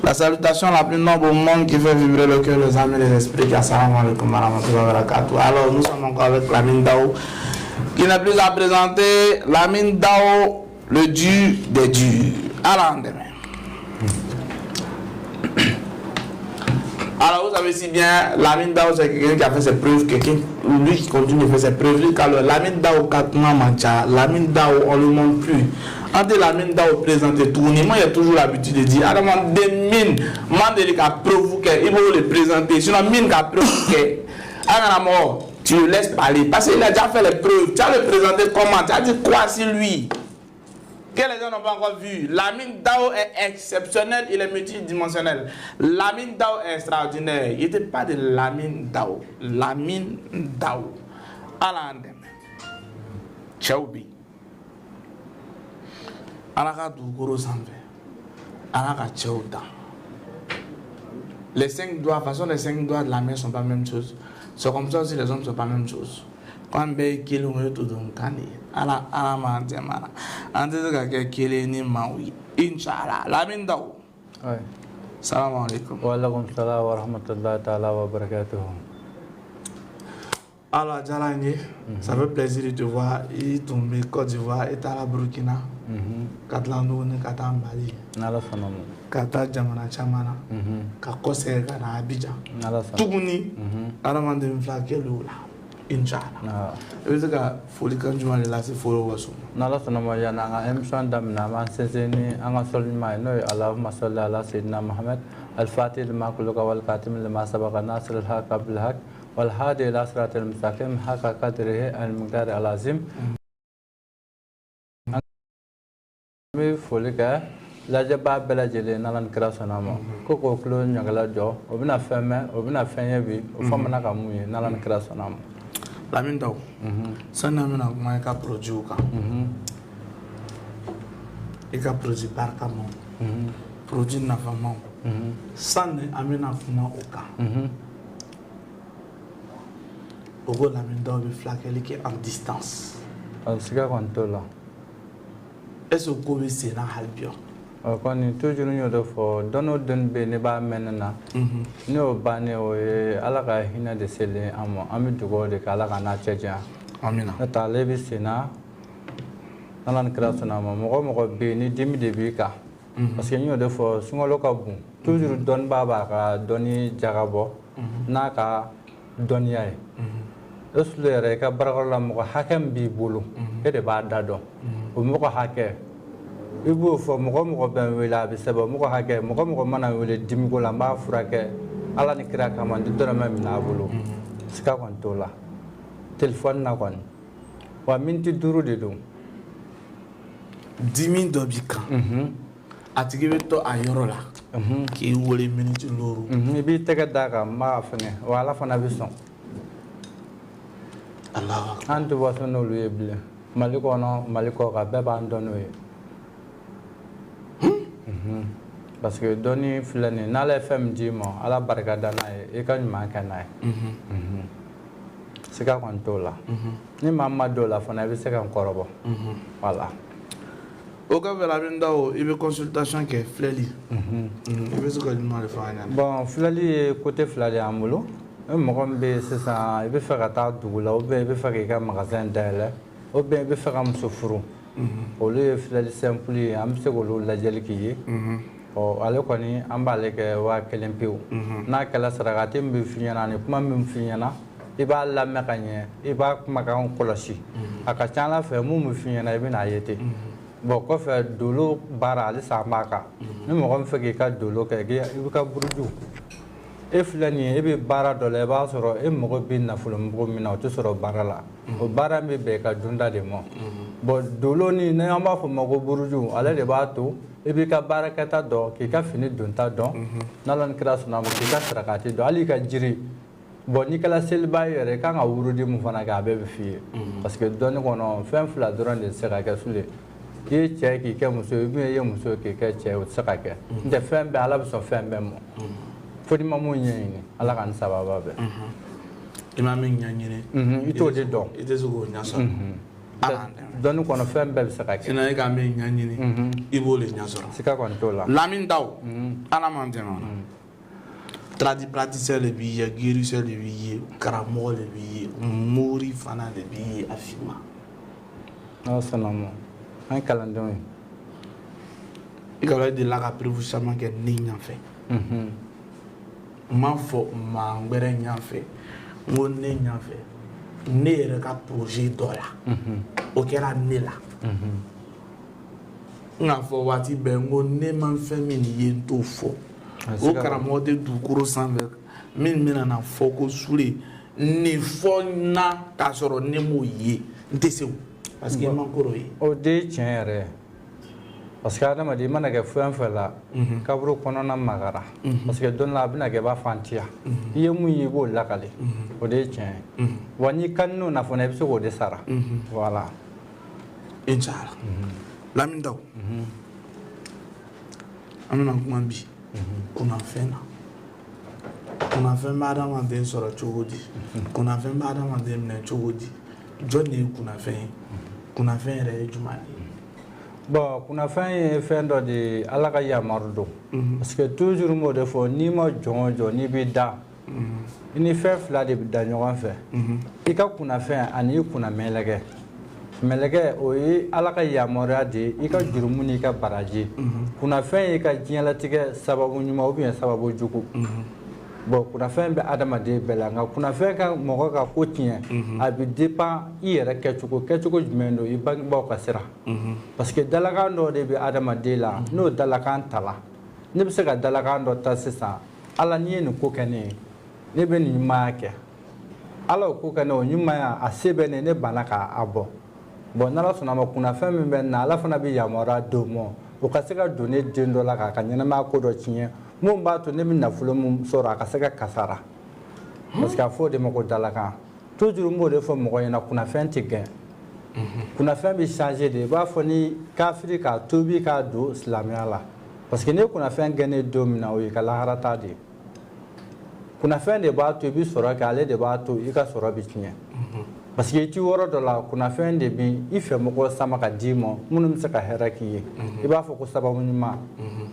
La salutation la plus noble au monde qui fait vibrer le cœur, les âmes et les esprits. Assalamu alaikum wa rahmatullahi wa barakatuh. Alors, nous sommes encore avec Lamine Dao, qui n'est plus à présenter. Lamine Dao, le dur des durs. Alors, demain. Alors, vous savez si bien, Lamine Dao, c'est quelqu'un qui a fait ses preuves, quelqu'un, lui qui continue de faire ses preuves. Lui, alors, Lamine Dao, Katma Mancha, Lamine Dao, on ne le montre plus. Entre Lamine Dao présenter tout, moi, j'ai toujours l'habitude de dire, alors, des mines, mandeli ka preuve que il faut le présenter, sinon, mine ka preuve que, ah, tu le laisses parler, parce qu'il a déjà fait les preuves, tu as le présenter comment, tu as dit quoi sur lui? Que les gens n'ont pas encore vu. Lamine Dao est exceptionnel, il est multidimensionnel. Lamine Dao est extraordinaire. Il n'était pas de Lamine Dao. Lamine Dao. Ala an dɛmɛ. Cɛw bɛ yen. Ala ka dugukolo sanfɛ. Ala ka cɛw dan. Les cinq doigts, de toute façon, les cinq doigts de la main ne sont pas la même chose. C'est comme ça aussi, les hommes ne sont pas la même chose. Ko an bɛɛ ye kelen o ye todunkan de ye. Ala ala m'an dɛmɛ a la. An tɛ se ka kɛ kelen ni maaw ye. Inshallah. Lamine Dao. Ouais. Salam alaikum. Wa alaikum salam wa rahmatullahi ta'ala wa barakatuh. Alors, a diyara n ye. Ça fait plaisir de te voir. I tun bɛ Côte d'Ivoire, i taara Burkina. Ka tila tuguni ka taa Mali. N'Ala sɔnna ma. Ka taa jamana caman na. Ka kɔsegin ka na Abidjan. N'Ala sɔnna. Tuguni, hadamaden fila kɛlen la. Inshallah. I bɛ se ka folikan jumɛn de lase followers ma? N'Ala sɔnna ma, yanni an ka émission daminɛ, an b'an sinsin ni an ka sɔli ɲuman ye, n'o ye Allahumma salli ala sayyidina Muhammad al-fatih lima ughliqa wal khatim lima sabaqa nasir al-haqq bil haqq wal hadi ila siratil mustaqim haqqa qadrihi al miqdar al azim. An bɛ foli kɛ lajɛbaa bɛɛ lajɛlen, n'Ala ni kira sɔnna ma, ko k'o tulo ɲagala jɔ, o bɛna fɛn mɛn, o bɛna fɛn ye bi, o famana ka mun ye, n'Ala ni kira sɔnna ma. Lamine Dao, sani an bɛna kuma i ka produit kan, i ka produit barikamaw, produit nafamaw, sani an bɛna kuma o kan, o ko Lamine Dao bɛ fulakɛli kɛ en distance. Siga kɔni t'o la. Est ce que ko bɛ sen na hali bi wa? O kɔni, toujours n y'o de fɔ, dɔnni o dɔnni bɛ yen, ne b'a mɛn ne na, ne y'o bannen, o ye Ala ka hinɛ de selen an ma. An bɛ dugawu de kɛ, Ala ka n'a cɛ janya. Amina. N'o tɛ, ale bɛ sen na, n'Ala ni kira sɔnna a ma. Mɔgɔ o mɔgɔ bɛ yen ni dimi de b'i kan, parce que n y'o de fɔ, sunkalo ka bon toujours, dɔnnibaa b'a ka dɔnni jagabɔ n'a ka dɔnniya ye. E Sule yɛrɛ, i ka baarakɛyɔrɔ la, mɔgɔ hakɛ min b'i bolo, e de b'a da dɔn o mɔgɔ hakɛ. I b'o fɔ, mɔgɔ mɔgɔ bɛ n wele, a bɛ sɛbɛn, mɔgɔ hakɛ, mɔgɔ mɔgɔ mana n wele dimiko la, n b'a furakɛ Ala ni kira kama, n tɛ dɔrɔmɛ minɛ a bolo. Siga kɔni t'o la, telefɔni na kɔni, wa miniti 5 de don. Dimi dɔ b'i kan, a tigi bɛ to a yɔrɔ la k'i wele miniti 5. I b'i tɛgɛ d'a kan, n b'a fɛngɛ, wa Ala fana bɛ sɔn. Alahu akbar. An tɛ waso n'olu ye bilen, Mali kɔnɔ, Mali kɔ kan, bɛɛ b'an dɔn n'o ye, parce que dɔnni filɛ nin ye, n'Ala ye fɛn min d'i ma, Ala barika da n'a ye, i ka ɲuman kɛ n'a ye. Siga kɔni t'o la. Ni maa min ma don o la fana, i bɛ se ka n kɔrɔbɔ, voilà. O kɔfɛ, Lamine Dao, i bɛ consultation kɛ filɛli, i bɛ se ka jumɛn de fɔ an ɲɛna? Bon, filɛli ye côté fila de y'an bolo. Ni mɔgɔ min bɛ yen sisan, i bɛ fɛ ka taa dugu la, ou bien i bɛ fɛ k'i ka magasin dayɛlɛ, ou bien i bɛ fɛ ka muso furu, olu ye filɛli simple ye, an bɛ se k'olu lajɛli k'i ye. Ɔ, ale kɔni, an b'ale kɛ 1000 pewu. N'a kɛla, sarakati min bɛ f'i ɲɛna ani kuma min f'i ɲɛna, i b'a lamɛn ka ɲɛ, i b'a kumakan kɔlɔsi, a ka ca Ala fɛ, mun bɛ f'i ɲɛna, i bɛ n'a ye ten. Bon, kɔfɛ, dolo baara halisa an b'a kan. Ni mɔgɔ min fɛ k'i ka dolo kɛ, i bɛ ka buruju, e filɛ nin ye, e bɛ baara dɔ la, i b'a sɔrɔ e mago bɛ nafolo mugu min na, o tɛ sɔrɔ baara la, o baara bɛ bɛn i ka dunda de ma. Bon, dolo ni an b'a fɔ o ma ko buruju, ale de b'a to i b'i ka baarakɛta dɔn, k'i ka fini donta dɔn, n'Ala ni kira sɔnna a ma, k'i ka sarakati dɔn, hali i ka jiri. Bon, n'i kɛra seliba ye yɛrɛ, i kan ka wurudi mun fana kɛ, a bɛɛ bɛ f'i ye. Parce que dɔnni kɔnɔ, fɛn fila dɔrɔn de tɛ se ka kɛ, Sule. I ye cɛ k'i kɛ muso ye, ou bien i ye muso ye k'i kɛ cɛ ye, o tɛ se ka kɛ. N tɛ fɛn bɛɛ, Ala bɛ sɔn fɛn bɛɛ ma, fo n'i ma mun ɲɛɲini. Ala ka ni sababa bɛn. I ma min ɲɛɲini, i t'o de dɔn. I tɛ se k'o ɲɛ sɔrɔ. Dɔnni kɔnɔ fɛn bɛɛ bɛ se ka kɛ. Sinon e ka min ɲɛɲini, i b'o de ɲɛ sɔrɔ. Sika kɔni t'o la. Lamine Daw, Ala m'an dɛmɛ o la. Tradipraticien de b'i ye, guérisseur de b'i ye, karamɔgɔ de b'i ye, mori fana de b'i ye a finma. N'Ala sɔnna ma, an ye kalandenw ye. I ka e delila ka preuve caman kɛ ne ɲɛfɛ. N m'a fɔ maa wɛrɛ ɲɛfɛ, n ko ne ɲɛfɛ, ne yɛrɛ ka projet dɔ la. O kɛra ne la. N k'a fɔ waati bɛɛ, n ko ne ma fɛn min ye, n t'o fɔ. O karamɔgɔ tɛ dugukolo sanfɛ min bɛna na fɔ ko Sule nin fɔ n na k'a sɔrɔ ne m'o ye, n tɛ se o, parce que n ma ko dɔ ye. O de ye tiɲɛ yɛrɛ ye, parce que adamaden i mana kɛ fɛn fɛn la, kaburu kɔnɔna magara, parce que don la a bɛna kɛ i b'a fɔ an ti yan, i ye mun ye i b'o lakale, o de ye tiɲɛ ye. Wa n'i ka n'o na fana, i bɛ se k'o de sara. Voilà. Inchallah. Lamine Daw, an bɛna kuma bi kunnafɛn na. Kunnafɛn bɛ adamaden sɔrɔ cogo di? Kunnafɛn bɛ adamaden minɛ cogo di? Jɔn de ye kunnafɛn ye? Kunnafɛn yɛrɛ ye jumɛn ye? Bon, kunnafɛn ye fɛn dɔ de ye, Ala ka yamaru don. Parce que toujours n b'o de fɔ, n'i ma jɔn o jɔn, n'i b'i da, i ni fɛn fila de bɛ da ɲɔgɔn fɛ. I ka kunnafɛn ani i kunna mɛlɛkɛ. Mɛlɛkɛ o ye Ala ka yamaruya de ye, i ka jurumu n'i ka baraji. Kunnafɛn y'i ka diɲɛlatigɛ sababu ɲuman ou bien sababu jugu. Bon, kunnafɛn bɛ adamaden bɛɛ la, nka kunnafɛn ka mɔgɔ ka ko tiɲɛ, a bɛ dépend i yɛrɛ kɛcogo, kɛcogo jumɛn don, i bangebaaw ka sira. Parce que dalakan dɔ de bɛ adamaden la, n'o dalakan tala, ne bɛ se ka dalakan dɔ ta sisan, Ala n'i ye nin ko kɛ ne ye, ne bɛ nin ɲumanya kɛ. Ala o ko kɛ ne, o ɲumanya a se bɛ ne, ne banna k'a bɔ. Bon, n'Ala sɔnna a ma, kunnafɛn min bɛ n na, Ala fana bɛ yamaruya d'o ma, o ka se ka don ne den dɔ la k'a ka ɲɛnamaya ko dɔ tiɲɛ, mun b'a to ne bɛ nafolo min sɔrɔ a ka se ka kasara. Parce que a fɔ o de ma ko dalakan. Toujours n b'o de fɔ mɔgɔ ɲɛna, kunnafɛn tɛ gɛn. Kunnafɛn bɛ changer de, i b'a fɔ ni kafiri k'a tobi k'a don silamɛya la. Parce que n'i ye kunnafɛn gɛnnen don min na, o y'i ka laharata de ye. Kunnafɛn de b'a to i bɛ sɔrɔ kɛ, ale de b'a to i ka sɔrɔ bɛ tiɲɛ. Parce que i ti yɔrɔ dɔ la, kunnafɛn de bi i fɛ mɔgɔ sama ka d'i ma minnu bɛ se ka hɛrɛ k'i ye. I b'a fɔ ko sababu ɲuman.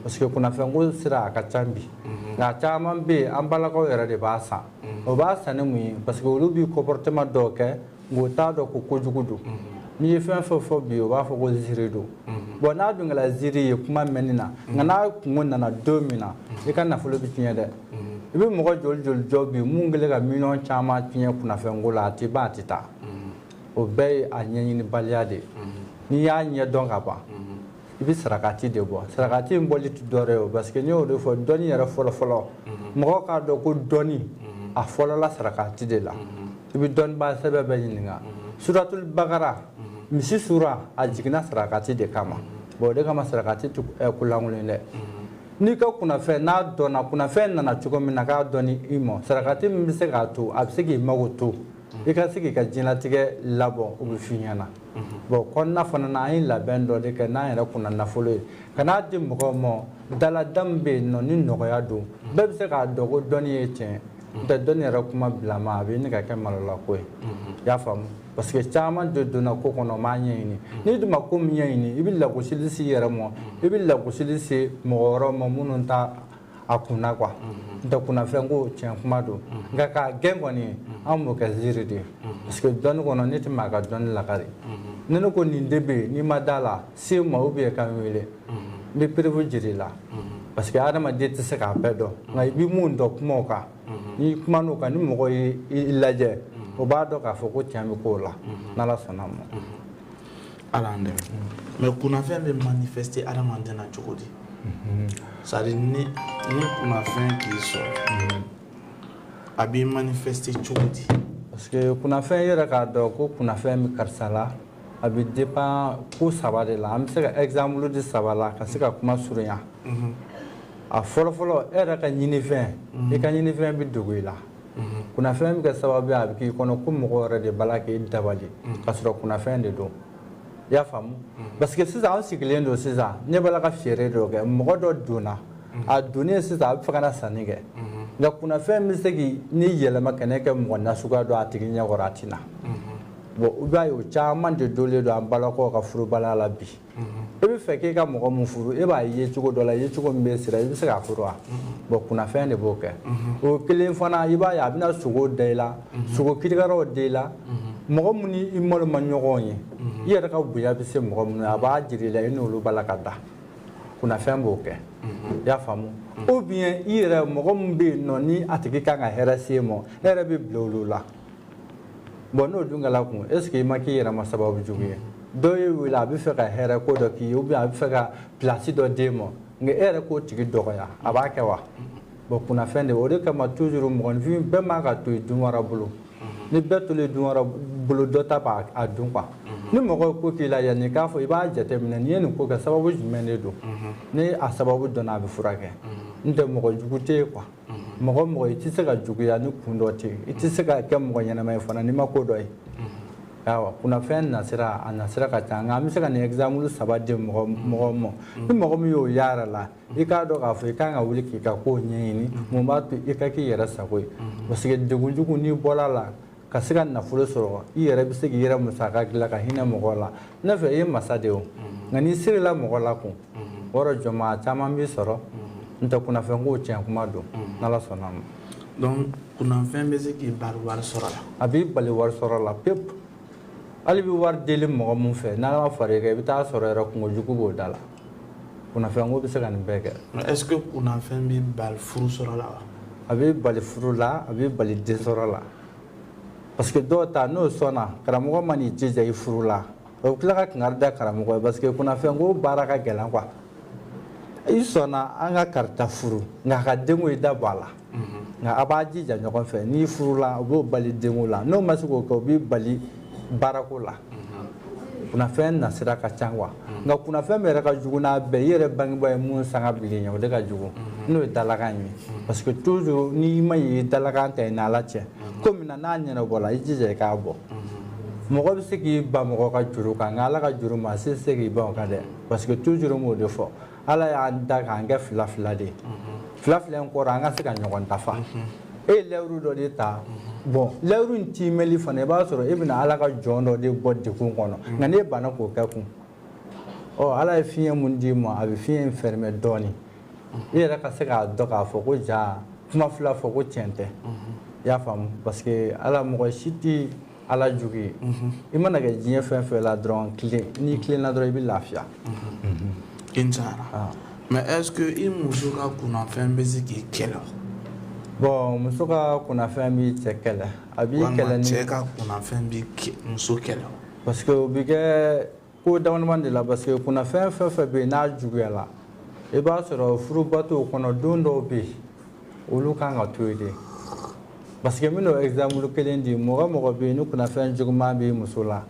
Parce que kunnafɛn ko sira a ka ca bi. Nka caman bɛ yen, an balakaw yɛrɛ de b'a san. O b'a san ni mun ye? Parce que olu b'i comportement dɔw kɛ, nka u t'a dɔn ko kojugu don. N'i ye fɛn fɛn fɔ bi, o b'a fɔ ko ziiri don. Bon, n'a dun kɛra ziiri ye kuma mɛnni na, nka n'a kungo nana don min na, i ka nafolo bɛ tiɲɛ dɛ. I bɛ mɔgɔ joli joli jɔ bi mun kɛlen ka miliyɔn caman tiɲɛ kunnafɛnko la, a tɛ ban a tɛ taa. O bɛɛ ye a ɲɛɲinibaliya de ye. N'i y'a ɲɛdɔn ka ban, i bɛ sarakati de bɔ. Sarakati in bɔli tɛ dɔwɛrɛ ye o, parce que n'i y'o de fɔ dɔnni yɛrɛ fɔlɔ-fɔlɔ, mɔgɔw k'a dɔn ko dɔnni a fɔlɔla sarakati de la. I bɛ dɔnnibaa sɛbɛn bɛɛ ɲininka. Suratul Bakara, misi sura, a jiginna sarakati de kama. Bon, o de kama sarakati tɛ ko lankolon ye dɛ. N'i ka kunnafɛn n'a dɔnna, kunnafɛn nana cogo min na k'a dɔn i ma, sarakati min bɛ se k'a to a bɛ se k'i mago to i ka se k'i ka diɲɛlatigɛ labɔ, o bɛ f'i ɲɛna. Bon, kɔnɔna fana na, an ye labɛn dɔ de kɛ n'an yɛrɛ kunna nafolo ye ka n'a di mɔgɔw ma. Dalada min bɛ yen nɔ ni nɔgɔya don, bɛɛ bɛ se k'a dɔn ko dɔnni ye tiɲɛ. N'o tɛ dɔnni yɛrɛ kuma bilama a bɛ ɲini ka kɛ malolako ye. I y'a faamu? Parce que caman de donna ko kɔnɔ, o m'a ɲɛɲini. N'i dun ma ko min ɲɛɲini, i bɛ lagosili se i yɛrɛ ma, i bɛ lagosili se mɔgɔ wɛrɛw ma minnu t'a a kunna quoi. N'o tɛ kunnafɛn ko tiɲɛ kuma don. Nka k'a gɛn kɔni, an b'o kɛ ziiri de ye. Parce que dɔnni kɔnɔ, ne tɛ maa ka dɔnni lakari. Ni ne ko nin de bɛ yen, n'i ma da la, se n ma ou bien ka n wele, n bɛ preuve jira i la. Parce que adamaden tɛ se k'a bɛɛ dɔn, nka i bɛ mun dɔn kumaw kan, n'i kumana o kan, ni mɔgɔ ye i lajɛ, o b'a dɔn k'a fɔ ko tiɲɛ bɛ k'o la, n'Ala sɔnna a ma. Ala an dɛmɛ. Mais kunnafɛn bɛ manifester adamaden na cogo di? C'est à dire ni kunnafɛn k'i sɔrɔ, a b'i manifester cogo di? Parce que kunnafɛn yɛrɛ k'a dɔn ko kunnafɛn bɛ karisa la, a bɛ dépend ko saba de la. An bɛ se ka exemple di saba la ka se ka kuma surunya. A fɔlɔ-fɔlɔ, e yɛrɛ ka ɲinifɛn, i ka ɲinifɛn bɛ dogo i la. Kunnafɛn bɛ kɛ sababu ye a bɛ k'i kɔnɔ ko mɔgɔ wɛrɛ de b'a la k'e dabali, k'a sɔrɔ kunnafɛn de don. I y'a faamu? Parce que sisan an sigilen don sisan, ne b'a la ka feere dɔ kɛ, mɔgɔ dɔ donna, a donnen sisan a bɛ fɛ ka na sanni kɛ. Nka kunnafɛn bɛ se k'i ni yɛlɛma ka ne kɛ mɔgɔ nasuguya dɔ a tigi ɲɛkɔrɔ, a tɛ na. Bon, i b'a ye o caman de dolen don an balakaw ka furubaliya la bi. E bɛ fɛ k'e ka mɔgɔ min furu, e b'a ye cogo dɔ la, ye cogo min bɛ sira, i bɛ se k'a furu wa? Bon, kunnafɛn de b'o kɛ. O kelen fana, i b'a ye a bɛna sogo da i la, sogo kirikaraw da i la. Mɔgɔ min ni i malo ma ɲɔgɔn ye, i yɛrɛ ka bonya bɛ se mɔgɔ minnu ye, a b'a jira i la i n'olu b'a la ka da. Kunnafɛn b'o kɛ. I y'a faamu? Ou bien i yɛrɛ mɔgɔ min bɛ yen nɔ ni a tigi kan ka hɛrɛ se ma, e yɛrɛ bɛ bila olu la. Bon, n'o dun kɛla kun, est ce que i ma k'i yɛrɛ ma sababu jugu ye? Dɔw ye wele, a bɛ fɛ ka hɛrɛ ko dɔ k'i ye, ou bien a bɛ fɛ ka place dɔ d'e ma, nka e yɛrɛ k'o tigi dɔgɔya, a b'a kɛ wa? Bon, kunnafɛn de, o de kama toujours mɔgɔninfin bɛɛ man ka to i dun wɛrɛ bolo. Ni bɛɛ tolen dun wɛrɛ bolo, dɔ ta b'a dun quoi. Ni mɔgɔ ye ko k'i la, yanni k'a fɔ, i b'a jateminɛ n'i ye nin ko kɛ, sababu jumɛn de don? Ni a sababu dɔnna, a bɛ furakɛ. N tɛ mɔgɔ jugu tɛ yen quoi. Mɔgɔ mɔgɔ i tɛ se ka juguya ni kun dɔ tɛ yen, i tɛ se ka kɛ mɔgɔ ɲɛnama ye fana n'i ma ko dɔ ye. Ayiwa, kunnafɛn nasira, a nasira ka ca, nka an bɛ se ka nin exemple 3 di mɔgɔ mɔgɔ ma. Ni mɔgɔ min y'o y'a yɛrɛ la, i k'a dɔn k'a fɔ i kan ka wuli k'i ka kow ɲɛɲini, mun b'a to i ka k'i yɛrɛ sago ye. Parce que degun jugu n'i bɔra la ka se ka nafolo sɔrɔ, i yɛrɛ bɛ se k'i yɛrɛ musaka dilan ka hinɛ mɔgɔ la. Ne fɛ i ye masa de ye o, nka n'i sirila mɔgɔ la kun, o yɔrɔ jɔnmaa caman b'i sɔrɔ. N tɛ kunnafɛn ko tiɲɛ kuma don, n'Ala sɔnna ma. Donc kunnafɛn bɛ se k'i bali wari sɔrɔ la? A b'i bali wari sɔrɔ la pewu. Hali bɛ wari deli mɔgɔ min fɛ, n'Ala ma far'i kan, i bɛ taa sɔrɔ yɛrɛ kungo jugu b'o da la. Kunnafɛn ko bɛ se ka nin bɛɛ kɛ. Est ce que kunnafɛn b'i bali furu sɔrɔ la wa? A b'i bali furu la, a b'i bali den sɔrɔ la. Parce que dɔw ta n'o sɔnna, karamɔgɔ ma n'i jija i furu la, o bɛ tila ka kangari da karamɔgɔ ye, parce que kunnafɛn ko baara ka gɛlɛn quoi. I sɔnna an ka karita furu, nka a ka denko i da bɔ a la. Nka a b'a jija ɲɔgɔn fɛ, n'i furula o b'o bali denko la, n'o ma se k'o kɛ, o b'i bali baarako la. Kunnafɛn nasira ka ca quoi. Nka kunnafɛn min yɛrɛ ka jugu n'a bɛɛ, i yɛrɛ bangebaa ye mun sanga bil'i ɲɛ, o de ka jugu. N'o ye dalakan ye. Parce que toujours n'i ma ɲɛ i dalakan ta i n'Ala cɛ. Ko min na n'a ɲɛnabɔla, i jija i k'a bɔ. Mɔgɔ bɛ se k'i ban mɔgɔ ka juru kan, nka Ala ka juru maa si tɛ se k'i ban o kan dɛ. Parce que toujours n b'o de fɔ. Ala y'an da k'an kɛ fila fila de ye. Fila fila in kɔrɔ, an ka se ka ɲɔgɔn dafa. E ye lɛwuru dɔ de ta. Bon, lɛwuru in tiimɛli fana, i b'a sɔrɔ e bɛna Ala ka jɔn dɔ de bɔ degun kɔnɔ. Nka n'e banna k'o kɛ kun, ɔ Ala ye fiɲɛ mun d'i ma, a bɛ fiɲɛ in fɛrɛmɛ dɔɔnin. I yɛrɛ ka se k'a dɔn k'a fɔ ko ja kuma fila fɔ ko tiɲɛ tɛ. I y'a faamu? Parce que Ala mɔgɔ si tɛ Ala jugu ye. I mana kɛ diɲɛ fɛn fɛn la dɔrɔn, tilen, n'i tilenna dɔrɔn i bɛ lafiya. Inch'Allah. Mais est-ce que i muso ka kunnafɛn bɛ se k'i kɛlɛ? Bon, muso ka kunnafɛn b'i cɛ kɛlɛ. A b'i kɛlɛ ni cɛ ka kunnafɛn b'i muso kɛlɛ. Parce que o bɛ kɛ ko dama de la, parce que kunnafɛn fɛn fɛn bɛ yen n'a juguyala, i b'a sɔrɔ furubato kɔnɔ don dɔw bɛ yen, olu kan ka to yen de. Parce que n bɛna exemple kelen di, mɔgɔ mɔgɔ bɛ yen ni kunnafɛn juguman b'i muso la,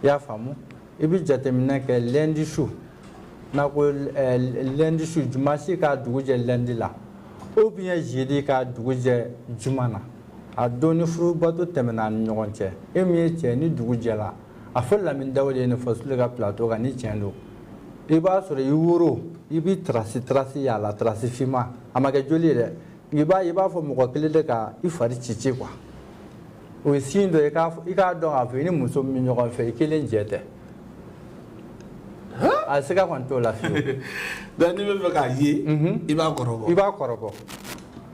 i y'a faamu? I bɛ jateminɛ kɛ lundi su, n'a ko lundi su, dimanche k'a dugu jɛ lundi la, ou bien jeudi k'a dugu jɛ juma na, a don ni furubato tɛmɛna ni ɲɔgɔn cɛ, e min ye cɛ ni dugu jɛla, a fɔ Lamine Dawo de ye nin fɔ Sule ka plateau kan ni tiɲɛ don. I b'a sɔrɔ i woro, i b'i trace trace y'a la, trace finman, a ma kɛ joli ye dɛ. I b'a ye, i b'a fɔ mɔgɔ kelen de ka i fari ci ci quoi. O ye signe dɔ ye i k'a dɔn k'a fɔ i ni muso min bɛ ɲɔgɔn fɛ, i kelen jɛ tɛ. A siga kɔni t'o la fiyewu. Donc n'i bɛ fɛ k'a ye, i b'a kɔrɔbɔ. I b'a kɔrɔbɔ.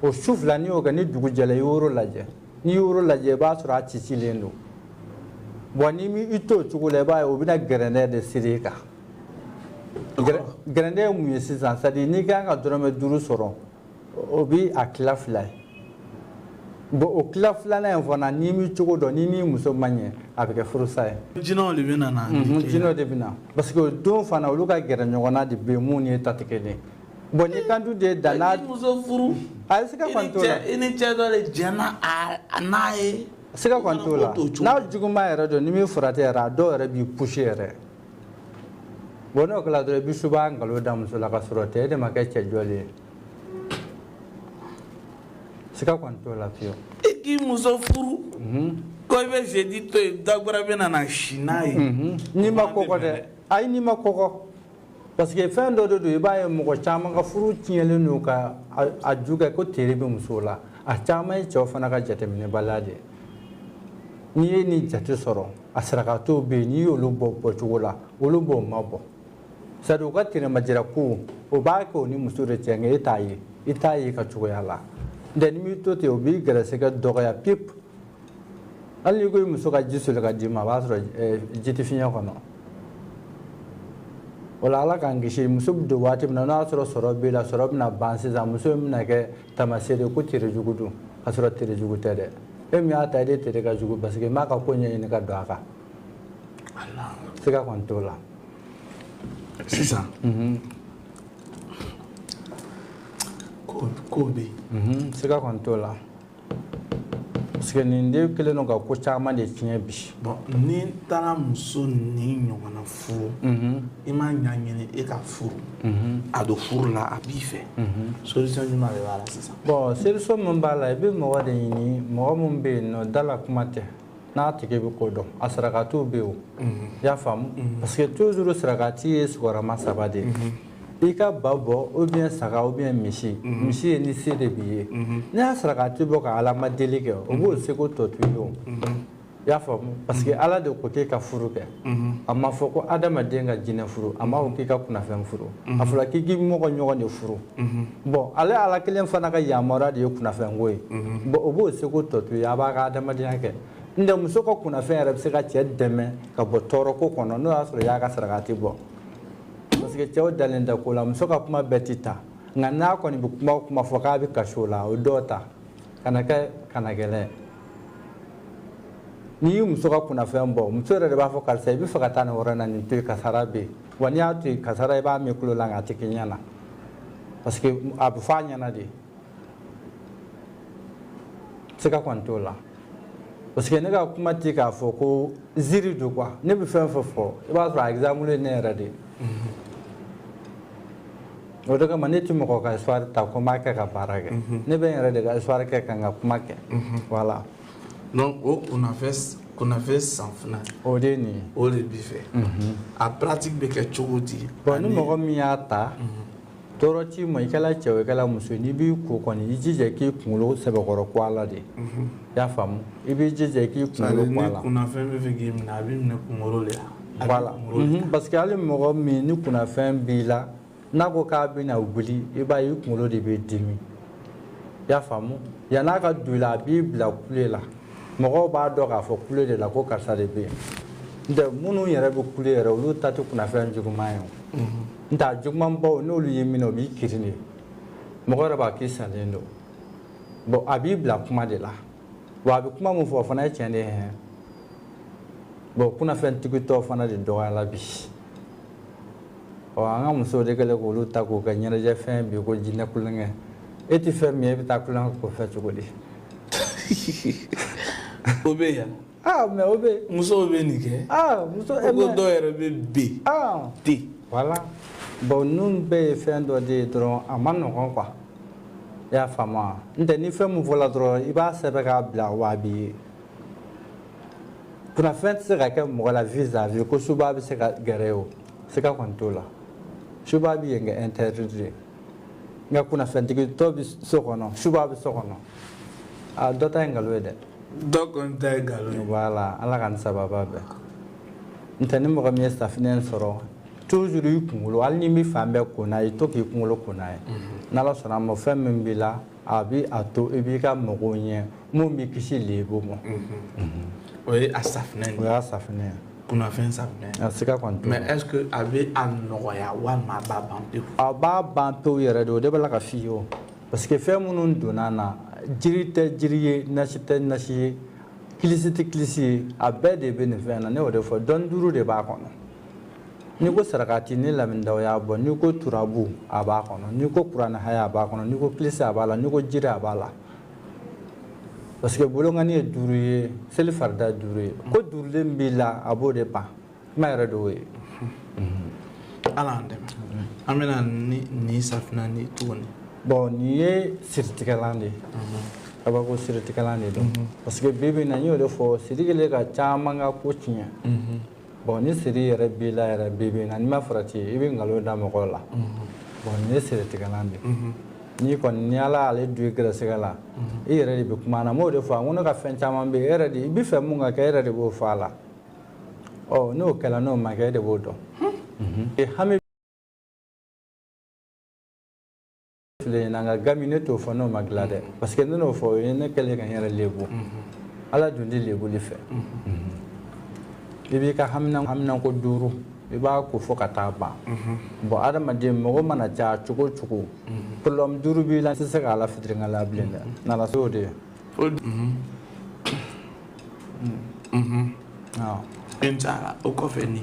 O su fila n'i y'o kɛ, ni dugu jɛra, i woro lajɛ. N'i ye woro lajɛ, i b'a sɔrɔ a cicilen don. Bon, n'i m'i to o cogo la, i b'a ye o bɛna gɛrɛndɛ de siri i kan. Gɛrɛndɛ ye mun ye sisan? C'est à dire n'i kan ka dɔrɔmɛ 5 sɔrɔ, o bɛ a tila 2 ye. Bon, o tila filanan in fana, n'i m'i cogo dɔn, n'i n'i muso ma ɲɛ, a bɛ kɛ furusa ye. Jinɛw de bɛ na n'a Jinɛw de bɛ na. Parce que o don fana, olu ka gɛrɛ ɲɔgɔn na de bɛ yen mun ni ta tɛ kelen ye. Bon, ni kan de dan n'a. I muso furu. A ye siga kɔni t'o la. I ni cɛ dɔ de jɛnna a n'a ye. Siga kɔni t'o la. N'a juguman yɛrɛ don, ni min farati yɛrɛ, a dɔw yɛrɛ b'i pousser yɛrɛ. Bon, n'o kɛra dɔrɔn, i bɛ suba nkalon da muso la ka sɔrɔ tɛ, e de ma kɛ cɛ jɔlen ye. Siga kɔni t'o la fiyewu. I k'i muso furu. Ko i bɛ jeudi to yen, dagura bɛ na si n'a ye. N'i ma kɔgɔ dɛ, ayi, n'i ma kɔgɔ. Parce que fɛn dɔ de don, i b'a ye mɔgɔ caman ka furu tiɲɛlen don ka a ju kɛ ko teri bɛ muso la. A caman ye cɛw fana ka jateminɛbaliya de ye. N'i ye nin jate sɔrɔ, a sarakatiw bɛ yen, n'i y'olu bɔ bɔcogo la, olu b'o ma bɔ. C'est à dire u ka tɛnɛmajira ko, o b'a kɛ o ni muso de cɛ, nka e t'a ye, i t'a ye ka cogoya la. Ntɛ n'i m'i to ten, o b'i gɛrɛsɛgɛ dɔgɔya pip. Hali n'i ko i muso ka ji soli ka d'i ma, a b'a sɔrɔ ji tɛ fiɲɛ kɔnɔ. O la Ala k'an kisi, muso bɛ don waati min na, n'a y'a sɔrɔ sɔrɔ b'i la, sɔrɔ bɛna ban sisan, muso in bɛna kɛ tamaseere ko tere jugu don, k'a sɔrɔ tere jugu tɛ dɛ. E min y'a ta, e de tere ka jugu parce que i m'a ka ko ɲɛɲini ka don a kan. Siga kɔni t'o la. Sisan ko bɛ yen. Siga kɔni t'o la. Parce que nin de kɛlen don ka ko caman de tiɲɛ bi. Bon, ni taara muso ni ɲɔgɔnna furu, i m'a ɲɛɲini e ka furu, a don furu la, a b'i fɛ. Solution jumɛn de b'a la sisan? Bon, solution min b'a la, i bɛ mɔgɔ de ɲini, mɔgɔ min bɛ yen nɔ, da la kuma tɛ, n'a tigi bɛ ko dɔn, a sarakatiw bɛ yen o. I y'a faamu? Parce que toujours sarakati ye sigiyɔrɔma 3 de ye. I ka ba bɔ ou bien saga ou bien misi. Misi ye ni se de b'i ye. N'i y'a sarakati bɔ ka Ala ma deli kɛ, o b'o seko tɔ to i ye o. I y'a faamu? Parce que Ala de ko k'e ka furu kɛ. A ma fɔ ko adamaden ka jinɛ furu, a ma fɔ k'i ka kunnafɛn furu. A fɔra k'i k'i mɔgɔ ɲɔgɔn de furu. Bon, ale Ala kelen fana ka yamaruya de ye kunnafɛnko ye. Bon, o b'o seko tɔ to i ye, a b'a ka adamadenya kɛ. Ntɛ muso ka kunnafɛn yɛrɛ bɛ se ka cɛ dɛmɛ ka bɔ tɔɔrɔko kɔnɔ, n'o y'a sɔrɔ i y'a ka sarakati bɔ. Parce que cɛw dalen tɛ ko la, muso ka kuma bɛɛ ti ta, nka n'a kɔni bɛ kuma o kuma fɔ k'a bɛ kasi o la, o dɔw ta kana kɛ kana gɛlɛn. N'i y'i muso ka kunnafɛn bɔ, muso yɛrɛ de b'a fɔ karisa i bɛ fɛ ka taa nin yɔrɔ in na, nin to yen, kasara bɛ yen. Wa n'i y'a to yen kasara, i b'a mɛn tulo la nka a tɛ k'i ɲɛ na, parce que a bɛ fɔ a ɲɛna de. Siga kɔni t'o la. Parce que ne ka kuma tɛ k'a fɔ ko ziiri don quoi, ne bɛ fɛn fɛn fɔ, i b'a sɔrɔ a exemple ye ne yɛrɛ de ye. O de kama ne tɛ mɔgɔ ka histoire ta ko n b'a kɛ ka baara kɛ. Ne bɛ n yɛrɛ de ka histoire kɛ ka n ka kuma kɛ. Voilà. Donc o kunnafɛn sanfina, o de ye nin ye. O de b'i fɛ. A pratique bɛ kɛ cogo di? Bon, ni mɔgɔ min y'a ta, tɔɔrɔ t'i ma, i kɛla cɛ o i kɛla muso ye, n'i b'i ko kɔni, i jija k'i kunkolo sɛbɛkɔrɔ ko a la de. I y'a faamu? I b'i jija k'i kunkolo ko a la. Ni kunnafɛn bɛ fɛ k'i minɛ, a b'i minɛ kunkolo de la. Voilà. Parce que hali mɔgɔ min ni kunnafɛn b'i la, n'a ko k'a bɛna wuli, i b'a ye i kunkolo de bɛ dimi. I y'a faamu? Yann'a ka don i la, a b'i bila kule la. Mɔgɔw b'a dɔn k'a fɔ kule de la ko karisa de bɛ yen. N'o tɛ minnu yɛrɛ bɛ kule yɛrɛ, olu ta tɛ kunnafɛn juguman ye o. N'o tɛ a jugumanbaw, n'olu y'i minɛ, u b'i kirin de. Mɔgɔ yɛrɛ b'a k'i salen don. Bon, a b'i bila kuma de la. Wa a bɛ kuma min fɔ, o fana ye tiɲɛ de ye hɛn. Bon, kunnafɛntigi tɔ fana de dɔgɔyala bi. Ɔ, an ka musow de kɛlen k'olu ta k'o kɛ ɲɛnajɛfɛn bi ko jinɛ kulonkɛ. E tɛ fɛn min ye, e bɛ taa kulonkɛ k'o fɛ cogo di? O bɛ yan. Ah, mais o bɛ yen. Musow bɛ nin kɛ. Ah, muso. O ko dɔw yɛrɛ bɛ ben. Ah. Ten. Voilà. Bon, ninnu bɛɛ ye fɛn dɔ de ye dɔrɔn, a ma nɔgɔn quoi. I y'a faamu wa? N tɛ ni fɛn min fɔla dɔrɔn, i b'a sɛbɛn k'a bila wa a b'i ye. Kunnafɛn tɛ se ka kɛ mɔgɔ la vis-à-vis ko suba bɛ se ka gɛrɛ o. Siga kɔni t'o la. Suba bɛ yen kɛ interdit de. Nka kunnafɛntigi tɔ bɛ so kɔnɔ, suba bɛ so kɔnɔ. Ah, dɔ ta ye nkalon ye dɛ. Dɔ kɔni ta ye nkalon ye. Voilà, Ala ka ni sababa bɛn. N tɛ ni mɔgɔ min ye safinɛ in sɔrɔ, toujours i kunkolo, hali ni bɛ fan bɛɛ ko n'a ye, i to k'i kunkolo ko n'a ye. N'Ala sɔnna a ma, fɛn min b'i la, a bɛ a to i b'i ka mɔgɔw ɲɛ, mun b'i kisi lebu ma. O ye a safinɛ ye. O y'a safinɛ ye. Kunnafɛn safinɛ. A siga kɔni t'o la. Mais est-ce que a bɛ a nɔgɔya walima a b'a ban pewu? A b'a ban pewu yɛrɛ de, o de b'a la ka f'i ye o. Parce que fɛn minnu donna na, jiri tɛ jiri ye, nasi tɛ nasi ye, kilisi tɛ kilisi ye, a bɛɛ de bɛ nin fɛn na. Ne y'o de fɔ, dɔnni duuru de b'a kɔnɔ. N'i ko sarakati ni lamindaw y'a bɔ, n'i ko turabu a b'a kɔnɔ, n'i ko kuranɛ haya a b'a kɔnɔ, n'i ko kilisi a b'a la, n'i ko jiri a b'a la. Parce que bolonkani ye duuru ye, seli farida duuru ye. Ko duurulen b'i la, a b'o de ban. Kuma yɛrɛ de y'o ye. Ala y'an dɛmɛ. An bɛna ni safinɛ ni tuguni. Bon, nin ye siritigɛlan de ye. Kabako siritigɛlan de don. Parce que bi bi in na, n y'o de fɔ, siri kɛlen ka caman ka ko tiɲɛ. Bon, ni siri yɛrɛ b'i la yɛrɛ bi bi in na, n'i ma farati, i bɛ nkalon da mɔgɔw la. Bon, nin ye siritigɛlan de ye. N'i kɔni ni Ala y'ale don i gɛrɛsɛgɛ la, i yɛrɛ de bɛ kuma na. N b'o de fɔ, n ko ne ka fɛn caman bɛ yen, e yɛrɛ de i bɛ fɛ mun ka kɛ, e yɛrɛ de b'o fɔ a la. Ɔ n'o kɛla n'o ma kɛ, e de b'o dɔn. Hami filɛ nin ye, nka gami ne t'o fɔ n'o ma dilan dɛ, parce que ne n'o fɔ o ye ne kɛlen ka n yɛrɛ lebu. Ala dun tɛ lebuli fɛ. I b'i ka haminanko 5, i b'a ko fo ka taa ban. Bon, adamaden mɔgɔ mana caya cogo o cogo, problème 5 b'i la, i tɛ se k'a la fitirinkala la bilen dɛ. N'Ala y'o de ye. Inshallah, o kɔfɛ ni.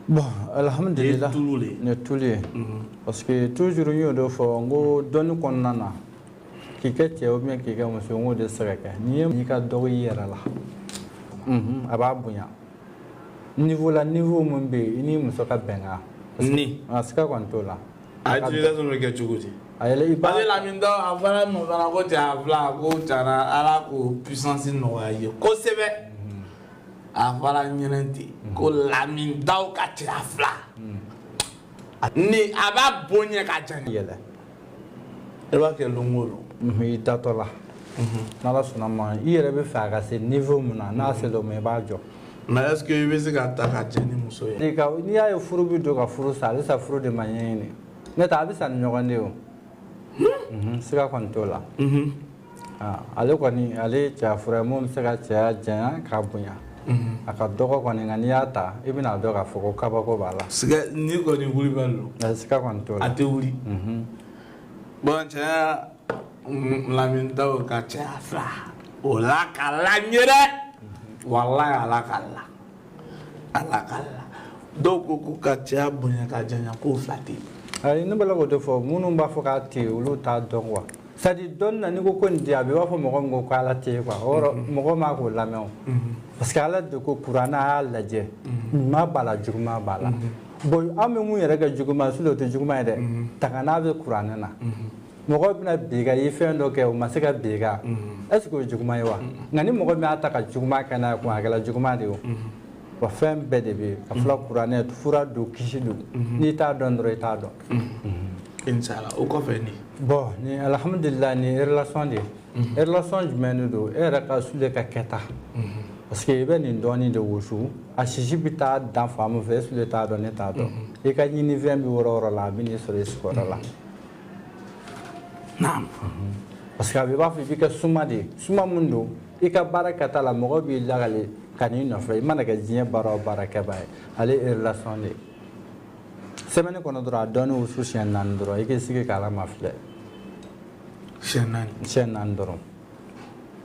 Bon, alhamdulillah. Nin ye tulu ye. Parce que toujours n y'o de fɔ, n ko dɔnni kɔnɔna na, k'i kɛ cɛ ou bien k'i kɛ muso, n k'o de tɛ se ka kɛ. N'i ye n'i ka dɔgɔ i yɛrɛ la, a b'a bonya. Niveau la, niveau min bɛ yen, i ni muso ka bɛnkan. Ni. A siga kɔni t'o la. A utilisation bɛ kɛ cogo di? A yɛlɛ i b'a. Parce que Lamine Daw a fɔra mɔ fana ko cɛ fila ko tiɲɛna Ala k'o puissance nɔgɔya i ye kosɛbɛ. A fɔra ɲɛnɛ ten ko Lamine Daw ka cɛya fila. Ni a b'a bonya ka janya. Yɛlɛ. I b'a kɛ lon o lon. I datɔ la. N'Ala sɔnna ma, i yɛrɛ bɛ fɛ a ka se niveau min na, n'a sera o ma, i b'a jɔ. Mais est-ce que i bɛ se ka ta ka jɛ ni muso ye? N'i y'a ye furu bɛ don ka furu sa, halisa furu de ma ɲɛɲini. N'o tɛ a bɛ sa ni ɲɔgɔn de ye o. Siga kɔni t'o la. Ale kɔni, ale ye cɛya fura ye mun bɛ se ka cɛya janya k'a bonya. A ka dɔgɔ kɔni, nka n'i y'a ta, i bɛna dɔn k'a fɔ ko kabako b'a la. Siga ni kɔni wulibali don. Siga kɔni t'o la. A tɛ wuli. Bon, cɛya Lamine Daw ka cɛya fila o la ka la n ye dɛ. Walayi ala ka la. Ala ka la. Dɔw ko ko ka cɛya bonya ka janya k'o fila tɛ yen. Ayi, ne b'a la k'o de fɔ, minnu b'a fɔ k'a tɛ yen, olu t'a dɔn quoi. C'est à dire dɔnni na, n'i ko ko nin tɛ yen, a bɛ i b'a fɔ mɔgɔ min ko ko Ala tɛ yen quoi. O yɔrɔ mɔgɔ m'a k'o lamɛn o. Parce que Ala de ko kuranɛ a y'a lajɛ. Ɲuman b'a la, juguman b'a la. Bon, an bɛ mun yɛrɛ kɛ juguman, sinon o tɛ juguman ye dɛ. Tagana bɛ kuranɛ na. Mɔgɔ bɛna bin i kan, i ye fɛn dɔ kɛ, o ma se ka bin i kan. Est ce que o ye juguman ye wa? Nka ni mɔgɔ min y'a ta ka juguman kɛ n'a ye kun, a kɛra juguman de ye o. Wa fɛn bɛɛ de bɛ yen. Ka fila kuranɛ, fura don, kisi don. N'i t'a dɔn dɔrɔn, i t'a dɔn. Inshallah, o kɔfɛ ni. Bon, ni alhamdulillah, ni relation de ye. Relation jumɛn de don? E yɛrɛ ka sule ka kɛta. Parce que i bɛ nin dɔɔnin de wusu, a sisi bɛ taa dan fan min fɛ, e sule t'a dɔn, ne t'a dɔn. I ka ɲinifɛn bɛ yɔrɔ o yɔrɔ la, a bɛ n'i sɔrɔ i sigiyɔrɔ la. Naam. Parce que a bɛ i b'a fɔ i bɛ kɛ suma de ye. Suma min don, i ka baara kɛta la, mɔgɔ b'i lakale ka n'i nɔfɛ. I mana kɛ diɲɛ baara o baara kɛbaa ye, ale ye relation de ye. Semaine kɔnɔ dɔrɔn, a dɔɔnin wusu siɲɛ 4 dɔrɔn, i k'i sigi k'Ala mafilɛ. Siɲɛ 4. Siɲɛ 4 dɔrɔn.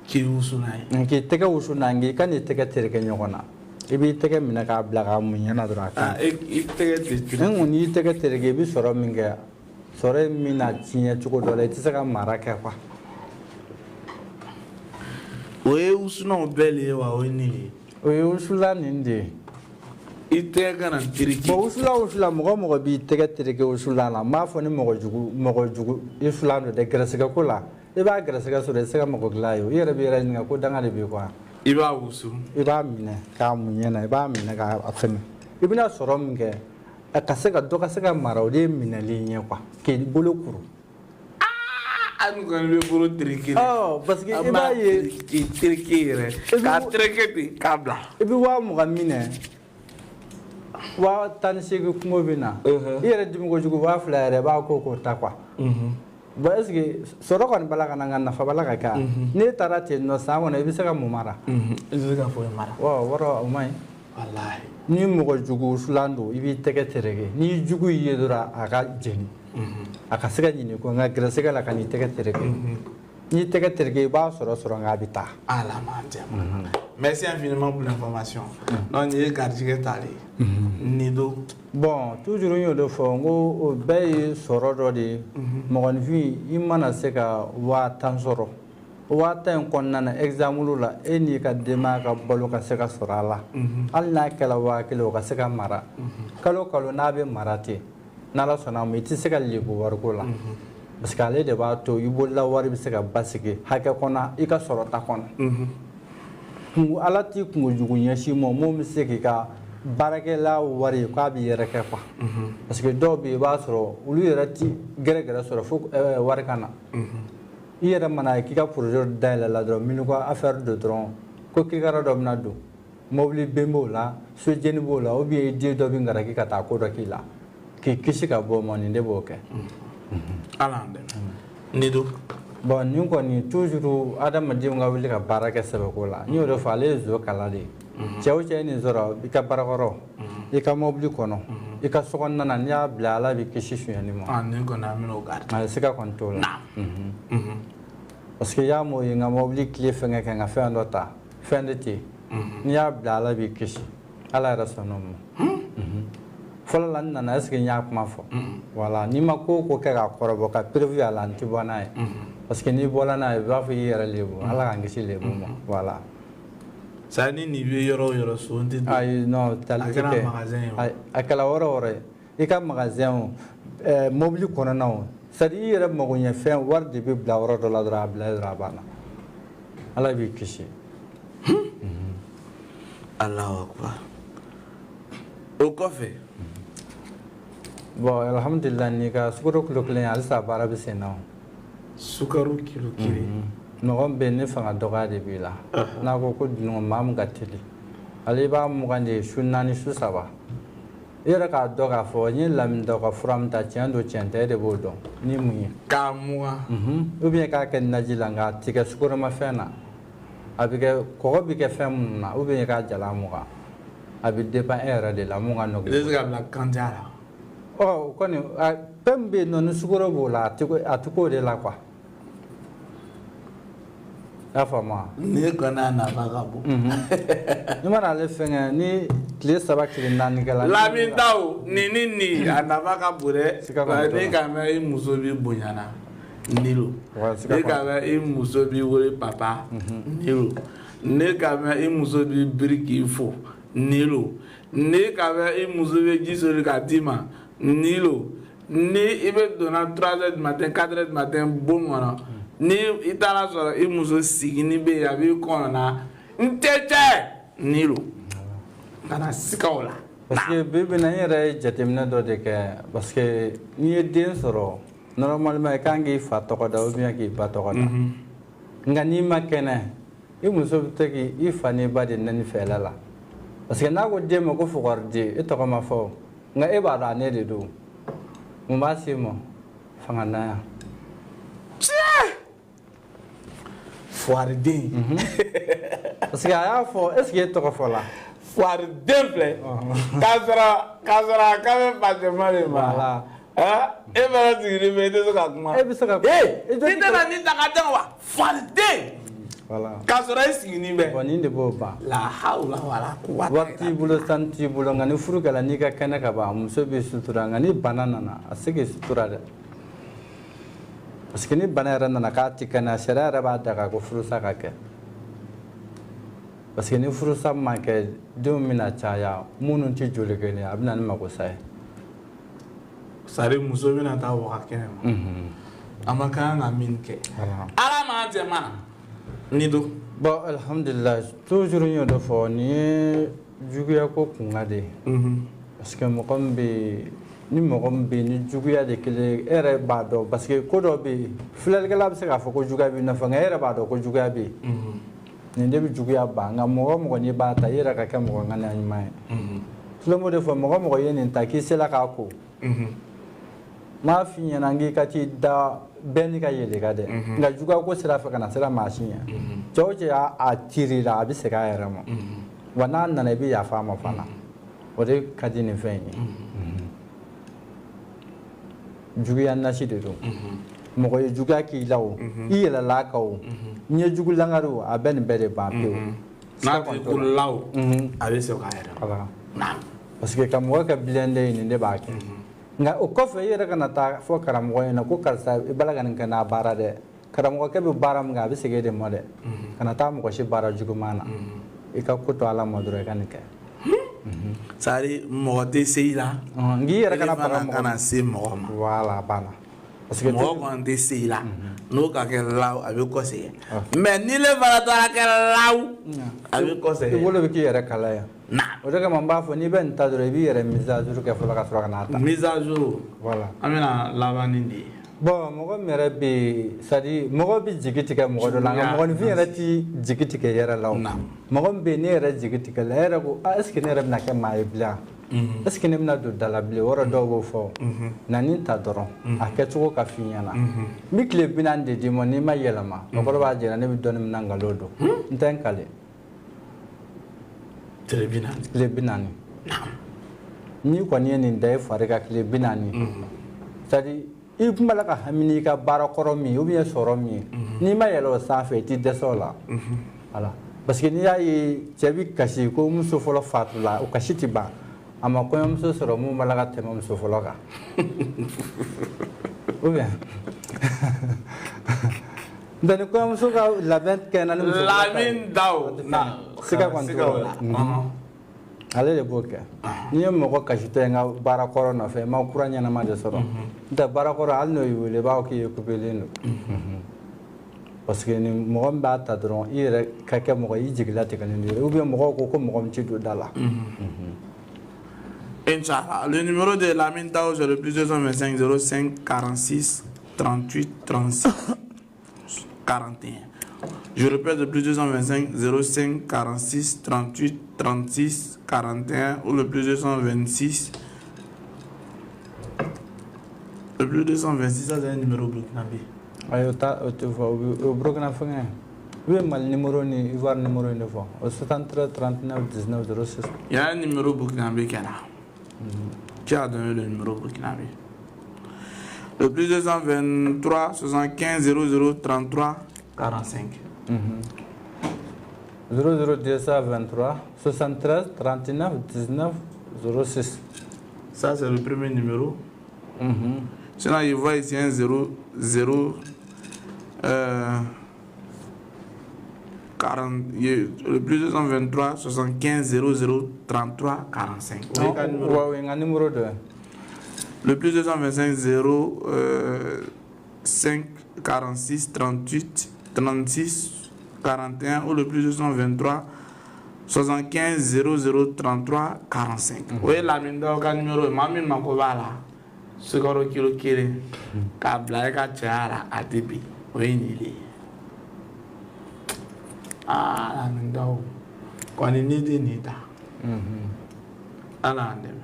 K'i wusu n'a ye. K'i tɛgɛ wusu n'a ye, i ka n'i tɛgɛ tereke ɲɔgɔn na. I b'i tɛgɛ minɛ k'a bila k'a mun ɲɛ na dɔrɔn a kan. I tɛgɛ tɛ tereke. N kɔni y'i tɛgɛ tereke, i bɛ sɔrɔ min kɛ, sɔrɔ in min na tiɲɛ cogo dɔ la, i tɛ se ka mara kɛ quoi. O ye wusulanw bɛɛ de ye wa, o ye nin de ye? O ye wusulan nin de ye. I tɛgɛ kana tereke. Bon, wusulan mɔgɔ mɔgɔ b'i tɛgɛ tereke wusulan la, n b'a fɔ ni mɔgɔ jugu wusulan don dɛ, gɛrɛsɛgɛ ko la. I b'a gɛrɛsɛgɛ sɔrɔ, i tɛ se ka mɔgɔ dilan ye o. I yɛrɛ b'i yɛrɛ ɲininka ko danga de b'i kɔ. I b'a wusu. I b'a minɛ k'a mun ɲɛ na, i b'a minɛ k'a fɛngɛ. I bɛna sɔrɔ min kɛ, a ka se ka dɔ ka se ka mara, o de ye minɛli ɲɛ quoi, k'i bolo kuru. An kɔni bɛ bolo tereke. Ɔ, parce que i b'a ye. K'i tereke yɛrɛ. K'a tereke ten k'a bila. I bɛ 20,000 minɛ. 18,000 kungo bɛ na. I yɛrɛ dimi kojugu, 2,000 yɛrɛ i b'a ko k'o ta quoi. Bon, est ce que sɔrɔ kɔni b'a la ka na, nka nafa b'a la ka kɛ. N'e taara ten nɔ san kɔnɔ, i bɛ se ka mun mara? I tɛ se ka foyi mara. Ɔ, wɔrɔ o man ɲi. Walahi. Ni mɔgɔ jugu wusulan don, i b'i tɛgɛ tereke. N'i jugu y'i ye dɔrɔn, a ka jeni. A ka se ka ɲin'i kɔ, nka gɛrɛsɛgɛ la ka n'i tɛgɛ tereke. N'i tɛgɛ tereke, i b'a sɔrɔ nka a bɛ taa. Ala m'an jɛ. Merci infiniment pour l'information. Non, nin ye garijɛgɛ ta de ye. Nin don. Bon, toujours n y'o de fɔ, n ko o bɛɛ ye sɔrɔ dɔ de ye. Mɔgɔninfin, i mana se ka 10,000 sɔrɔ, 10,000 in kɔnɔna na, exemple la, e n'i ka denbaya ka balo ka se ka sɔrɔ a la. Hali n'a kɛra 1,000, o ka se ka mara. Kalo kalo n'a bɛ mara ten, n'Ala sɔnna a ma, i tɛ se ka lebu wariko la. Parce que ale de b'a to i bolola wari bɛ se ka basigi hakɛ kɔnɔ, i ka sɔrɔta kɔnɔ. Kungo, Ala t'i kungo jugu ɲɛsin ma, mun bɛ se k'i ka Baarakɛla wari k'a b'i yɛrɛ kɛ quoi. Parce que dɔw bɛ yen, i b'a sɔrɔ olu yɛrɛ ti gɛrɛgɛrɛ sɔrɔ fo wari ka na. I yɛrɛ mana ye k'i ka projet dayɛlɛ la dɔrɔn, minnu ka affaire don dɔrɔn, ko kirikara dɔ bɛna don, mobili ben b'o la, sojeni b'o la, ou bien i den dɔ bɛ ngaraki ka taa ko dɔ k'i la k'i kisi ka bɔ o ma. Nin de b'o kɛ. Ala an dɛmɛ. Ni do. Bon, nin kɔni, toujours adamadenw ka wuli ka baara kɛ sɛbɛko la. N y'o de fɔ, ale ye zo kala de ye. Cɛ o cɛ ye nin sɔrɔ i ka baarakɔrɔ, i ka mobili kɔnɔ, i ka sokɔnɔna na, n'i y'a bila, Ala b'i kisi sonyɛni ma. Ah, nin kɔni, an bɛn'o garder. A siga kɔni t'o la, parce que i y'a m'o ye n ka mobili tile fɛnkɛ kɛ, n ka fɛn dɔ ta, fɛn de tɛ yen. N'i y'a bila, Ala b'i kisi. Ala yɛrɛ sɔnn'o ma. Fɔlɔ la, n nana, est ce que n y'a kuma fɔ? Voilà, n'i ma ko o ko kɛ k'a kɔrɔbɔ ka preuve y'a la, n tɛ bɔ n'a ye, parce que n'i bɔra n'a ye, i b'a fɔ i yɛrɛ lebu. Ala k'an kisi lebu ma, voilà. Ça ni nin bɛ yɔrɔ o yɔrɔ, so n tɛ don. Ayi, non, tali A tɛ kɛra kɛ. magasin ye o. Ayi, a kɛra yɔrɔ o yɔrɔ ye, i ka magasin o, mobili kɔnɔna o, c'est à dire i yɛrɛ mago ɲɛ fɛn, wari de bɛ bila yɔrɔ dɔ la dɔrɔn, a bila yen dɔrɔn, a banna, Ala b'i kisi. Alahu akbar. O kɔfɛ? Bon, alhamdulilah, n'i ka sukaro kilo kelen, halisa baara bɛ sen na o. Sukaro kilo kelen. Mɔgɔ min bɛ yen ni fanga dɔgɔya de b'i la, n'a ko ko dunun, maa min ka teli, ale i b'a mugan de ye su naani, su saba, i yɛrɛ k'a dɔn k'a fɔ n ye Lamine Daw ka fura min ta, tiɲɛ don, tiɲɛ tɛ, e de b'o dɔn ni mun ye. K'a mugan. Ou bien k'a kɛ naji la, nka a ti kɛ sukoromafɛn na, a bɛ kɛ kɔgɔ bɛ kɛ fɛn minnu na, ou bien k'a jala mugan, a bɛ dépend e yɛrɛ de la mun ka nɔgɔn. I tɛ se ka bila kandiya la. Ɔ, o kɔni, fɛn min bɛ yen nɔ ni sukaro b'o la, a ti k'o de la quoi, i y'a faamu wa? Nin kɔni, a nafa ka bon. N'i mana ale fɛngɛ ni tile 3, tile 4 kɛla. Lamine Daw, nin ni nin, a nafa ka bon dɛ. Siga kɔni t'o la. Ni ka mɛn i muso b'i bonyana, nilo. Wa, siga Ni kɔni. ka mɛn i muso b'i wele papa, nilo. Ni ka mɛn i muso b'i biri k'i fo, nilo. Ni ka mɛn i muso bɛ ji soli k'a d'i ma, nilo. Ni i bɛ donna 3 heures du matin, 4 heures du matin bon kɔnɔ, ni i taara sɔrɔ i muso sigini bɛ yen, a b'i kɔnɔ na, n tɛ cɛ, nilo. Kana siga o la. Parce que bi bi in na, n yɛrɛ ye jateminɛ dɔ de kɛ, parce que n'i ye den sɔrɔ, normalement i kan k'i fa tɔgɔ da ou bien k'i ba tɔgɔ da. Nka n'i ma kɛnɛ, i muso bɛ to k'i fa n'i ba de nɛni fɛlɛ la, parce que n'a ko den ma ko fugariden, e tɔgɔ ma fɔ o, nka e b'a dɔn a ne de don. Mun b'a se ma? Fangantanya. Fuwariden. Parce que a y'a fɔ, est ce que e tɔgɔ fɔ la? Fuwariden filɛ, k'a sɔrɔ a kan bɛ Fatima de ma. Voilà. E fana sigilen bɛ, i tɛ se ka kuma. E bɛ se ka Ee, e jɔ i tɛna nin ta ka di wa, fuwariden. Voilà. K'a sɔrɔ e sigilen bɛ. Bon, nin de b'o ban. La hawla wala quwwata. Wari t'i bolo, sanu t'i bolo, nka ni furu kɛla, n'i ka kɛnɛ ka ban, muso b'i sutura. Nka ni bana nana, a tɛ se k'i sutura dɛ, parce que ni bana yɛrɛ nana k'a ti kɛnɛya, sariya yɛrɛ b'a daga ko furusa ka kɛ, parce que ni furusa ma kɛ, denw bɛna caya minnu tɛ joli kelen ye, a bɛ na ni makosa ye. Sari muso bɛna taa waga kɛnɛ ma, a ma kan ka min kɛ. Voilà. Ala m'an cɛ mana ni do. Bon, alhamdulilah, toujours n y'o de fɔ, nin ye juguya ko kunka de ye, parce que mɔgɔ min bɛ yen, ni mɔgɔ min bɛ yen ni juguya de kelen, e yɛrɛ b'a dɔn, parce que ko dɔ bɛ yen, filɛlikɛla bɛ se k'a fɔ ko juguya b'i nɔfɛ, nka e yɛrɛ b'a dɔn ko juguya bɛ yen. Nin de bɛ juguya ban. Nka mɔgɔ o mɔgɔ n'i b'a ta, i yɛrɛ ka kɛ mɔgɔ ŋaniya ɲuman ye. Tulo de fɔ, mɔgɔ o mɔgɔ ye nin ta k'i sela k'a ko, n m'a f'i ɲɛna n k'i ka t'i da bɛɛ n'i ka yɛlɛka dɛ, nka juguya ko sira fɛ, kana sira maa si ɲɛ. Cɛ o cɛ y'a a tiri la, a bɛ segin a yɛrɛ ma wa, n'a nana, i bɛ yafa a ma fana. O de ka di nin fɛn in ye. Juguya nasi de don. Mɔgɔ ye juguya k'i la o, i yɛlɛla a kan o, n ye jugu langari o, a bɛ nin bɛɛ de ban pewu. N'a tigi kolola o, a bɛ segin a yɛrɛ ma. Voilà. Naam. Parce que ka mɔgɔ kɛ blindé ye, nin de b'a kɛ. Nka o kɔfɛ, i yɛrɛ kana taa fɔ karamɔgɔ ɲɛna ko karisa, i b'a la ka nin kɛ n'a baara dɛ. Karamɔgɔkɛ bɛ baara min kɛ, a bɛ segin e de ma dɛ. Kana taa mɔgɔ si baara juguman na, i ka ko to Ala ma dɔrɔn, i ka nin kɛ. C'est à dire mɔgɔ tɛ se i la. Nka i yɛrɛ kana I baga fana mɔgɔ kana se mɔgɔ ma. Voilà, a banna. Parce Parce que mɔgɔ kɔni tɛ se i la n'o ka kɛ law, a bɛ kɔsegin, mais ni le fana taara kɛ law, a bɛ i kɔsegin. Bolo bɛ k'i yɛrɛ kala yan. Na. O de kama n b'a fɔ, n'i bɛ nin ta dɔrɔn, i b'i yɛrɛ mise à jour kɛ fɔlɔ ka sɔrɔ ka n'a ta. Mise à jour. Voilà. An bɛna laban ni de ye. Bon, mɔgɔ min yɛrɛ bɛ yen, c'est à dire mɔgɔ bɛ jigi tigɛ mɔgɔ dɔ la, nka Juguya. mɔgɔninfin yɛrɛ ti jigi tigɛ yɛrɛ la o. Naam. Mɔgɔ min bɛ yen, ne yɛrɛ jigi tigɛ la, e yɛrɛ ko, ah, est ce que ne yɛrɛ bɛna kɛ maa ye bilen, est ce que ne bɛna don da la bilen? O yɔrɔ dɔw b'o fɔ. Na nin ta dɔrɔn, a kɛcogo ka f'i ɲɛna. N bɛ tile 40 de d'i ma, n'i ma yɛlɛma, o kɔrɔ b'a jira ne bɛ dɔɔnin min na, nkalon don, n tɛ n kale. Tile 40. Tile 40, n'i kɔni ye nin da i fari kan tile 40, c'est à dire i tun b'a la ka hami n'i ka baara kɔrɔ min ye ou bien sɔrɔ min ye, n'i ma yɛlɛ o sanfɛ, i t'i dɛsɛ o la. Voilà, parce que n'i y'a ye cɛ bi kasi ko muso fɔlɔ fatula, o kasi ti ban, a ma kɔɲɔmuso sɔrɔ mun b'a la ka tɛmɛ muso fɔlɔ kan, ou bien n tɛ ni kɔɲɔmuso ka labɛn kɛ na ni muso fɔlɔ ta ye. Lamine Daw na. Siga kɔni siga t'o o la. la. Ɔhɔn. Ale de b'o kɛ. N'i ye mɔgɔ kasitɔ ye n ka baara kɔrɔ nɔfɛ, i ma kura ɲɛnama de sɔrɔ. N tɛ baara kɔrɔ, hali n'o y'i wele, i b'a fɔ k'i ye coupélen don, parce que ni mɔgɔ min b'a ta dɔrɔn, i yɛrɛ ka kɛ mɔgɔ i jigilatigɛlen don, ou bien mɔgɔw ko ko mɔgɔ min ti don da la. Inch'Allah. Le numéro de Lamine Dao, c'est le plus 225 05 46 38 36 41. Je répète, le plus 225 05 46 38 36 41 ou le plus 226. Le plus 226, ça c'est un numéro burkinabé. Ayi, o ta, o tɛ fɔ, o bɛ o Burukina fɛngɛ, i bɛ Mali numéro ni Ivoire numéro in de fɔ, o 73 39 19 06. Il y a un numéro burkinabé qui est là. Qui a donné le numéro burkinabé? Le plus 223 75 00 33 45. 00 223 73 39 19 06. Ça, c'est le premier numéro. Sinon, il voit ici un 0, 0, 40, le plus 223 75 00 33 45. Vous voyez quel numéro? Waaw, n ka numéro dɔ ye. Le plus 225 0 5 46 38 36 41 ou le plus 223 75 00 33 45. O ye Lamine Daw ka numéro ye. Maa min mako b'a la, sukaro kilo kelen k'a bila e ka cɛya la, a tɛ bin, o ye nin de ye. Aa, Lamine Daw kɔni, n'i tɛ nin ta, Ala y'an dɛmɛ.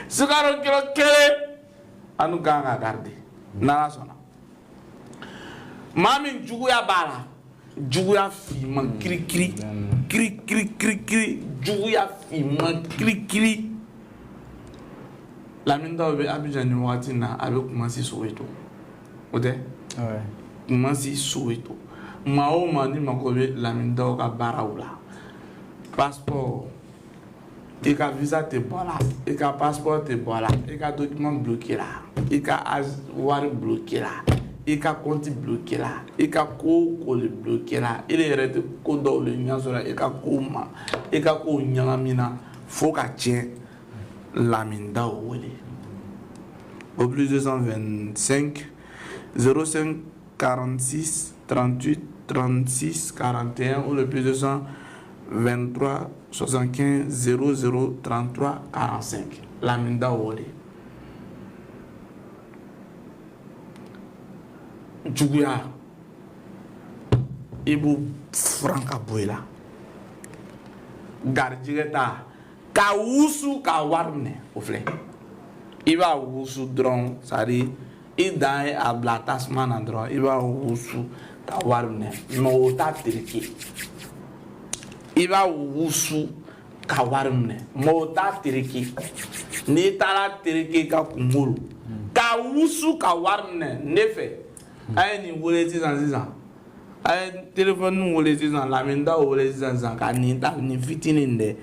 Sukaro kilo kelen, an dun kan ka garder n'Ala sɔnna. Maa min juguya b'a la, juguya finman kirikiri kirikiri kirikiri, juguya finman kirikiri, Lamine Daw bɛ Abidjan nin wagati in na, a bɛ Kumasi Soweto, o tɛ? Ouais. Kumasi Soweto. Maa o maa ni mako bɛ Lamine Daw ka baaraw la, passeport, i ka visa tɛ bɔ la, i ka passeport tɛ bɔ la, i ka document bloqué la, i ka wari bloqué la, i ka compte bloqué la, i ka ko o ko le bloqué la, e de yɛrɛ tɛ ko dɔw le ɲɛ sɔrɔ, i ka kow ma, i ka kow ɲagamina fo ka tiɲɛ, Lamine Daw wele au plus 225 05 46 38 36 41 ou le plus 223 75 00 33 45. Lamine Daw wele. Juguya, i b'o furan ka bɔ i la. Garijɛgɛ ta ka wusu ka wari minɛ, o filɛ, i b'a wusu dɔrɔn, c'est à dire i dan ye a bila tasuma na dɔrɔn, i b'a wusu ka wari minɛ, mais o t'a tereke. I b'a wusu ka wari minɛ, mais o t'a tereke. N'i taara tereke ka kunkolo ka wusu ka wari minɛ ne fɛ, a ye nin wele sisan sisan, a ye telefɔni wele sisan, Lamine Daw wele sisan sisan, ka nin ta, nin fitinin dɛ,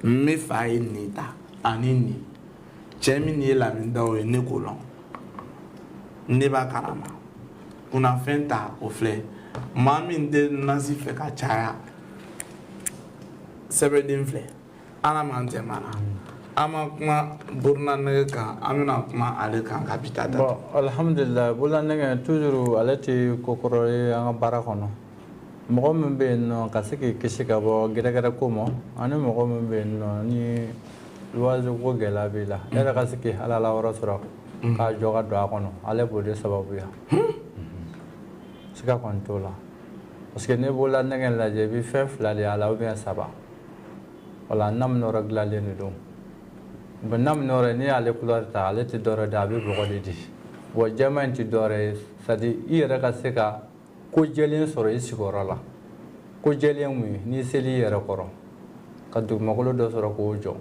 n bɛ fɛ a ye nin ta ani nin. Cɛ min ye Lamine Daw ye, ne k'o lɔn, ne b'a kalama. Kunnafɛn ta, o filɛ. Maa min tɛ nasi fɛ ka caya, sɛbɛnden filɛ. Ala m'an tɛ maa na. An ma kuma bololanɛgɛ kan, an bɛna kuma ale kan ka bi ta datugu. Bon, alhamdulillah, bololanɛgɛ toujours ale tɛ ko kɔrɔ ye an ka baara kɔnɔ. Mɔgɔ min bɛ yen nɔ ka se k'i kisi ka bɔ gɛrɛgɛrɛ ko ma, ani mɔgɔ min bɛ yen nɔ ni luwanse ko gɛlɛya b'i la, e yɛrɛ ka se k'i halala yɔrɔ sɔrɔ k'a jɔ ka don a kɔnɔ, ale b'o de sababuya. Siga kɔni t'o la. Parce que n'i bololanɛgɛ lajɛ, i bɛ fɛn fila de y'a la ou bien saba. Wala naminɔrɔ dilanlen de don. Bon, naminɔrɔ n'i y'ale couleur ta, ale tɛ dɔwɛrɛ di, a bɛ bɔgɔ de di. Wa jɛman in tɛ dɔwɛrɛ ye, c'est à dire i yɛrɛ ka se ka ko jɛlen sɔrɔ i sigiyɔrɔ la. Ko jɛlen mun ye, n'i seli i yɛrɛ kɔrɔ ka dugumakolo dɔ sɔrɔ k'o jɔ,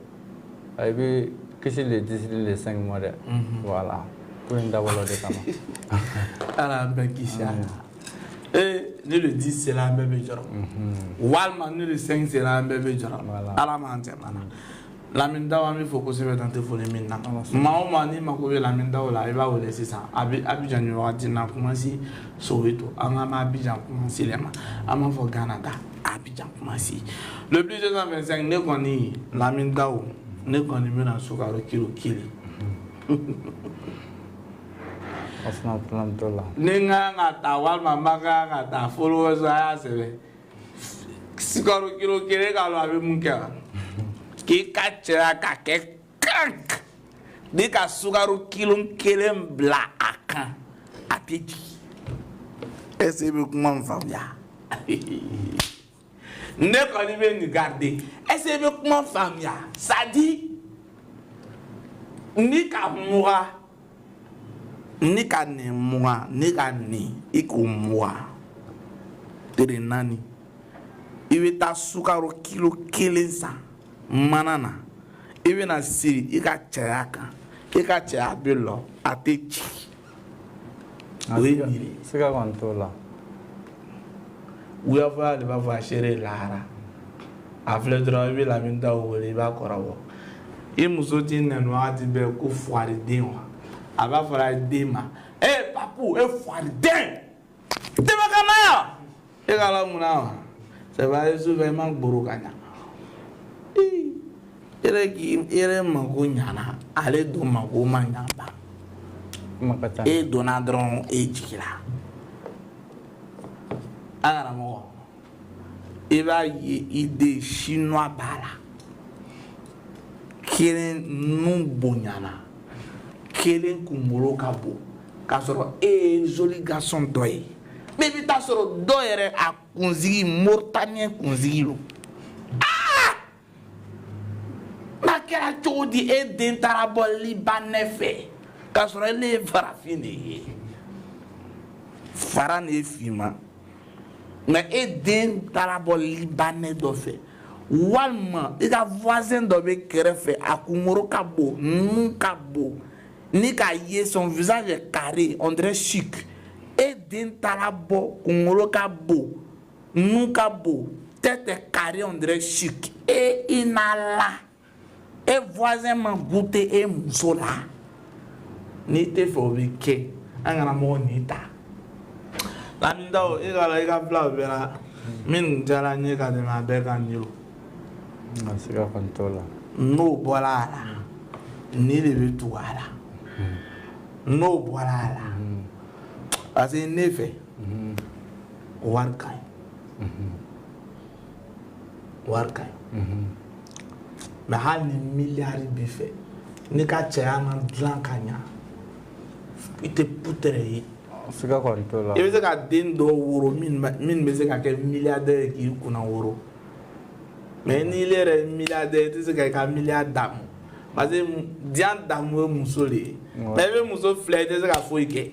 i bɛ kisi le 10 le 5 ma dɛ. Voilà, ko in dabɔla o de kama. Ala an bɛɛ kisi a la. Ee, ni le 10 sera an bɛɛ bɛ jɔrɔ, walima ni le 5 sera an bɛɛ bɛ jɔrɔ. Ala m'an tɛmɛ na. Lamine Daw, an bɛ fo kosɛbɛ, dan tɛ foli min na. Maa o maa n'i mako bɛ Lamine Daw la, i b'a wele sisan. A bɛ Abidjan nin wagati in na, Kumasi Soweto. An k'an bɛ Abidjan Kumasi de ma, an b'a fɔ Ghana ta Abidjan Kumasi. Le plus 225, ne kɔni Lamine Daw, ne kɔni bɛna sukaro kilo kelen. Ni n ka kan ka ta walima n ma ka kan ka ta, followers a y'a sɛbɛn. Sukaro kilo kelen k'a lɔn a bɛ mun kɛ wa? K'i ka cɛya ka kɛ kank, ni ka sukaro kilo kelen bila a kan, a tɛ jigin. Est-ce que i bɛ kuma min faamuya? Ne kɔni bɛ nin garder. Est-ce que i bɛ kuma faamuya? C'est à dire ni ka mugan, ni ka nin mugan, ni ka nin i k'o mugan tere naani, i bɛ taa sukaro kilo kelen san mana na, i bɛna siri i ka cɛya kan, i ka cɛya bɛ lɔ, a tɛ ci. O ye nin de ye. Siga kɔni t'o la. Wuyafɔya de b'a fɔ a seere lahara. A filɛ dɔrɔn, i bɛ Lamine Daw wele, i b'a kɔrɔbɔ. I muso t'i nɛni wagati bɛɛ ko fuwariden wa? A b'a fɔra den ma, e papu, e fuwariden, tɛmɛ ka na yan. E ka ala mun na wa? C'est vrai, sufɛ i ma gboro ka ɲa. I yɛrɛ k'i yɛrɛ mako ɲana, ale dun mako ma ɲa ban. E donna dɔrɔn, e jiginna. An karamɔgɔ, i b'a ye i den chinois b'a la, kelen nun bonyana, kelen kunkolo ka bon, k'a sɔrɔ e ye joli garçon dɔ ye. Mais i bɛ taa sɔrɔ dɔ yɛrɛ a kunsigi Mauritanien kunsigi don. Aa, n'a kɛra cogo di, e den taara bɔ Libanais fɛ k'a sɔrɔ e ye farafin de ye, fara de ye finman, mais e den taara bɔ Libanais dɔ fɛ, walima i ka voisin dɔ bɛ kɛrɛfɛ, a kunkolo ka bon, nun ka bon, ni k'a ye son visage est carré, on dirait chic. E den taara bɔ, kunkolo ka bon, nun ka bon, tête est carrée, on dirait chic. E i n'a la, e voisin ma goûter e muso la. N'i tɛ fɛ o bɛ kɛ, an karamɔgɔ nin ta. Lamine Daw, e ka la i ka filaw bɛɛ la, min diyara n ye ka tɛmɛ a bɛɛ kan nin o. Siga kɔni t'o la. N'o bɔra a la, nin de bɛ tugu a la. N'o bɔra a la, parce que ne fɛ, wari ka ɲi. Wari ka ɲi. Mais hali ni miliyari b'i fɛ, n'i ka cɛya ma dilan ka ɲa, i tɛ putere ye. Siga kɔni t'o la. I bɛ se ka den dɔw woro min bɛ se ka kɛ milliardaire ye k'i kunna woro. Mais n'i yɛrɛ ye milliardaire, i tɛ se ka i ka milliard daamu. Parce que diɲɛ daamu ye muso de ye. Mais i bɛ muso filɛ, i tɛ se ka foyi kɛ.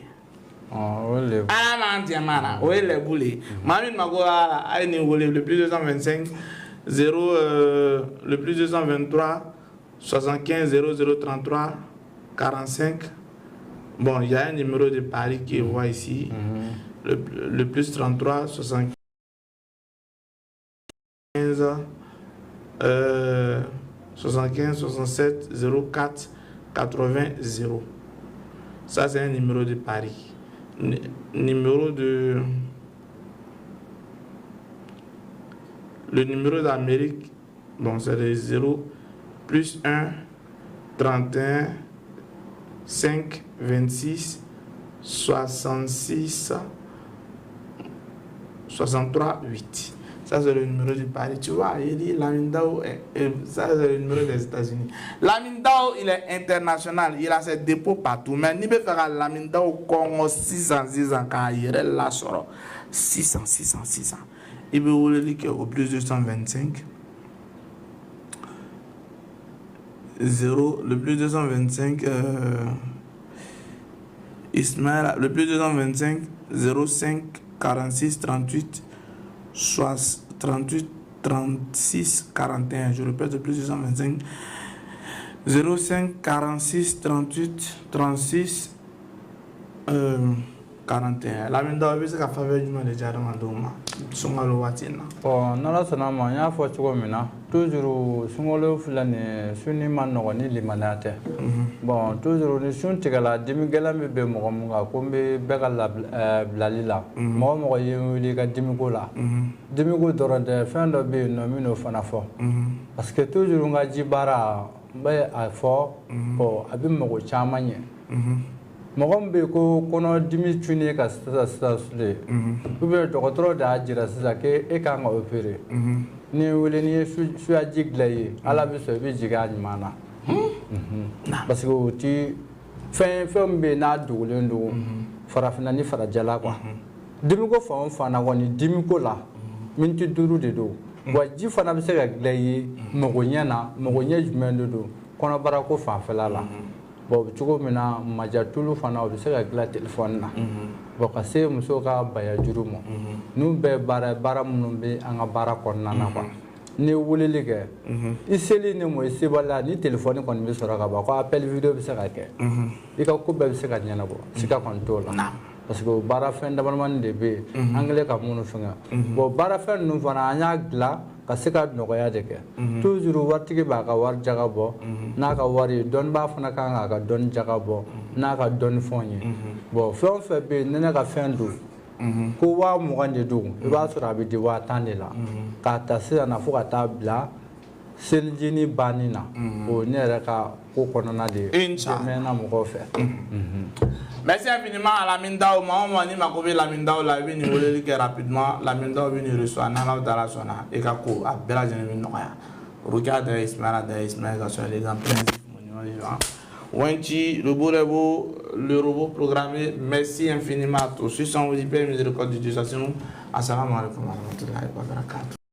Ala m'an jɛma na, o ye lɛbu le ye. Maa min mako b'a la, a ye nin wele le plus 225 0 le plus 223 75 00 33 45. Bon, il y a un numéro de Paris qui voit ici. Le plus 33 75 75 67 04 80 0. Ça, c'est un numéro de Paris. Numéro de... Le numéro d'Amérique, bon, c'est le 0 plus 1 31 5 26 66 63 8. Ça, c'est le numéro du Paris. Tu vois, il dit Lamine Dao, ça, c'est le numéro des États-Unis. Lamine Dao, il est international. Il a ses dépôts partout. Mais n'i bɛ fɛ ka Lamine Dao kɔngɔ sisan sisan k'a yɛrɛ lasɔrɔ sisan sisan sisan, i bɛ weleli kɛ au plus 225 0, le plus 225, Ismaël, le plus 225 05 46 38 38 36 41. Je répète, le plus 225 05 46 38 36 41. Lamine Dao, i bɛ se ka faveur jumɛn de di adamadenw ma sunkalo waati in na? Bon, n'Ala sɔnna ma, n y'a fɔ cogo min na toujours, sunkalo filɛ nin ye, sunni ma nɔgɔn ni limaniya tɛ. Bon, toujours ni sun tigɛla, dimi gɛlɛn bɛ bɛn mɔgɔ mun kan, ko n bɛ bɛɛ ka bilali la, mɔgɔ o mɔgɔ ye n wele i ka dimiko la, dimiko dɔrɔn tɛ, fɛn dɔ bɛ yen nɔ, n bɛ n'o fana fɔ, parce que toujours n ka ji baara, n bɛ a fɔ, bon, a bɛ mɔgɔ caman ɲɛ. Mɔgɔ min bɛ yen ko kɔnɔdimi cunnen ka sisan sisan sule, ou bien dɔgɔtɔrɔ de y'a jira sisan k'e kan ka opérer, n'i wele, n'i ye suyaji dilan i ye, Ala bɛ sɔn, i bɛ jigin a ɲuman na, parce que o ti fɛn fɛn min bɛ yen n'a dogolen don farafinna ni farajɛla quoi. Dimiko fan o fan na kɔni, dimiko la, miniti 5 de don. Wa ji fana bɛ se ka dilan i ye magoɲɛ na. Magoɲɛ jumɛn de don? Kɔnɔbara ko fanfɛla la. Bon, o bɛ cogo min na, majatulu fana, o bɛ se ka dilan telefɔni na. Bon, ka se muso ka bayajuru ma, ninnu bɛɛ baara baara minnu bɛ an ka baara kɔnɔna na quoi. N'i ye weleli kɛ, i seli ni mɔ i sebaliya ni telefɔni kɔni bɛ sɔrɔ ka ban, ko appel vidéo bɛ se ka kɛ, i ka ko bɛɛ bɛ se ka ɲɛnabɔ, siga kɔni t'o la, parce que o baara fɛn damadamani de bɛ yen an kɛlen ka minnu fɛngɛ. Bon, baara fɛn ninnu fana, an y'a dilan ka se ka nɔgɔya de kɛ. Toujours waritigi b'a ka wari jaga bɔ n'a ka wari ye, dɔnnibaa fana kan k'a ka dɔnni jaga bɔ n'a ka dɔnni fɛnw ye. Bon, fɛn o fɛn bɛ yen ni ne ka fɛn don ko 20 000 de don, i b'a sɔrɔ a bɛ di 10 000 de la, k'a ta sisan na fo ka taa bila selijini banni na. O ye ne yɛrɛ ka ko kɔnɔna de ye, mɛnna mɔgɔw fɛ. Merci infiniment à Lamine Dao. Maa o maa n'i mako bɛ Lamine Dao la, i bɛ nin weleli kɛ rapidement. Lamine Dao bɛ nin reçoit, n'Ala taala sɔnna, i ka ko a bɛɛ lajɛlen bɛ nɔgɔya. Rokia da Ismaël da Ismaël ka sɔrɔ les empreintes monument vivant. Wenchi, le beau robot, le robot programmé, merci infiniment à tous. Sans vous hyper miséricorde de Dieu, sinon, assalamu alaikum wa rahmatullahi wa barakatuh.